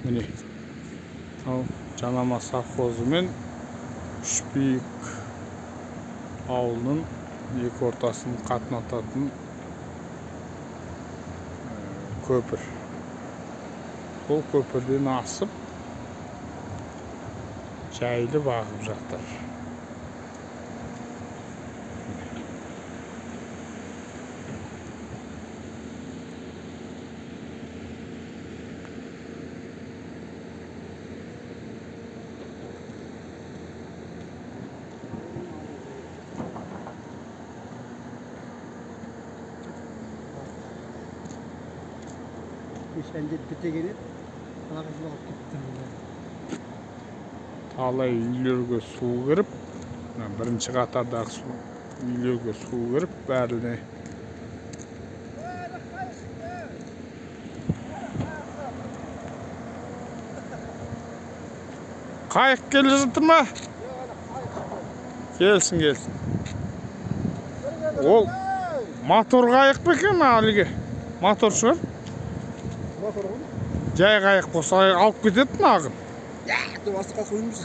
Міне, мынау Жанама совхозы мен Үшбиік ауылының екі ортасын қатынататын көпір. Сол көпірден асып жайылып ағып жатыр. Талай үйлерге су кіріп, бірінші қатардағы су үйлерге су кіріп, бәріне қайық келе жатыр ма? Келсін, келсін. Ол мотор қайық па екен әлгі? Мотор шығар. Жай қайық болса алып кететін ағын. Деп астыққа қоймыз.